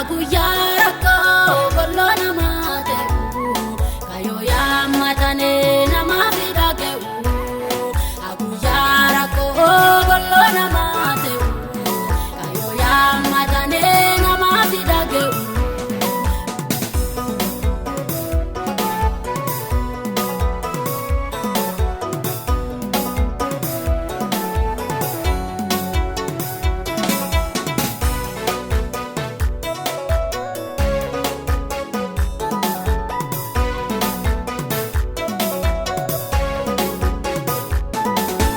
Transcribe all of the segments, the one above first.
Guyyaa rakkoo golloo namaa ta'u kaayoo yaammatanii namaaf dhaga'u. Guyyaa rakkoo golloo namaa ta'u kaayoo yaammatanii namaaf dhaga'u.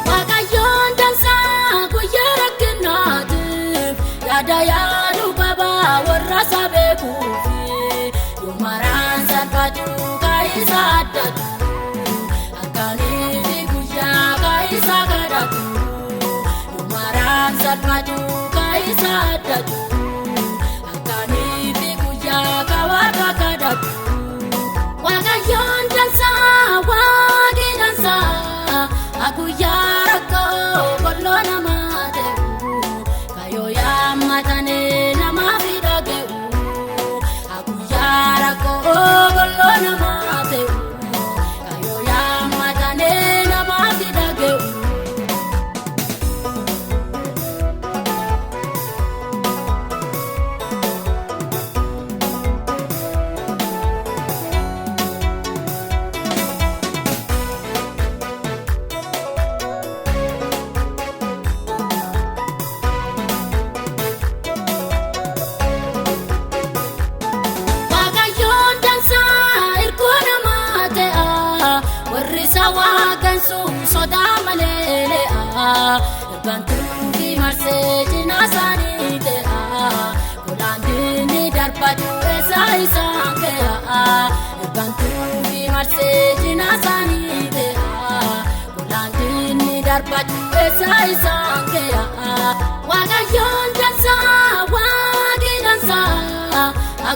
Waaqayyoon dansaa guyyaa rakkinaatiif yaada yaadu qaba warra isa beekuufi yoo maraan salphatu kaayisa addatu akkaaniifi guyyaa kaayisa kadhatu yoo maraan salphatu kaayisa addatu akkaaniifi guyyaa kawaaka kadhatu. Waaqayyoon dansaa waaqni dansaa guyyaa rakkoo golloo namaa ta'u kaayoo yaammatanii namaaf dhaga'u. Guyyaa rakkoo golloo namaa ta'u kaayoo yaammatanii namaaf dhaga'u. Waaqayyoon dansaa hirkoo namaa ta'a warri isa waaqessu sodaa malee le'a ergamtuu fi marsee cinaa isaanii ta'a golaan diinni darbatu eessa isaan ga'a ergamtuu fi marsee cinaa isaanii ta'a golaan diinni darbatu eessa isaan ga'a. Waaqayyoon dansaa waaqni dansaa.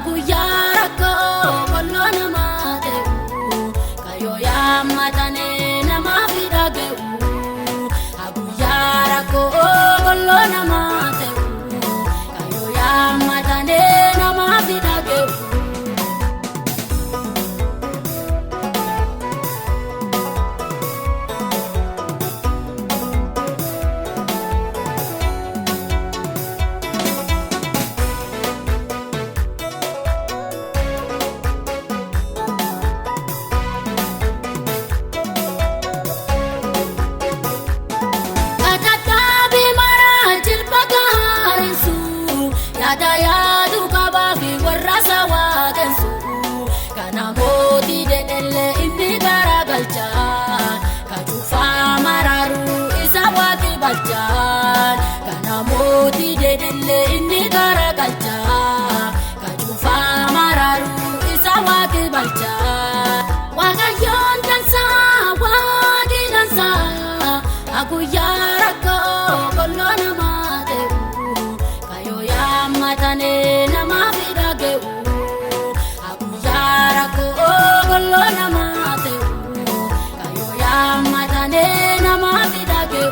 Guyyaa rakkoo golloo namaa ta'u kaayoo yaammatanii namaaf dhaga'u. Guyyaa rakkoo golloo namaa ta'u kaayoo yaammatanii namaaf dhaga'u. Kataabii maraa jilba gaarisu yaada yaadu qabaa fi warra isa waaqessu. Kana mootii dedhellee inni garagalcha ka cuufaa maraaru isa waaqi balcha. Kana mootii dedhellee inni garagalcha ka cuufaa maraaru isa waaqi balcha. Waaqayyoon dansaa waaqni dansaa. Guyyaa rakkoo golloo namaa ta'u kaayoo yaammatanii namaaf dhaga'u. Guyyaa rakkoo golloo namaa ta'u kaayoo yaammatanii namaaf dhaga'u.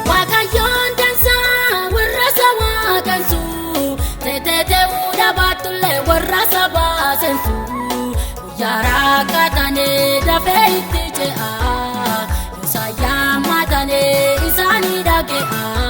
Waaqayyoon dansaa warra isa waaqessu teeteeteewuu dhabaatullee warra isa baasensu guyyaa rakkatanii dafee itti ce'a yosa yaammatanii isaanii dhaga'aa.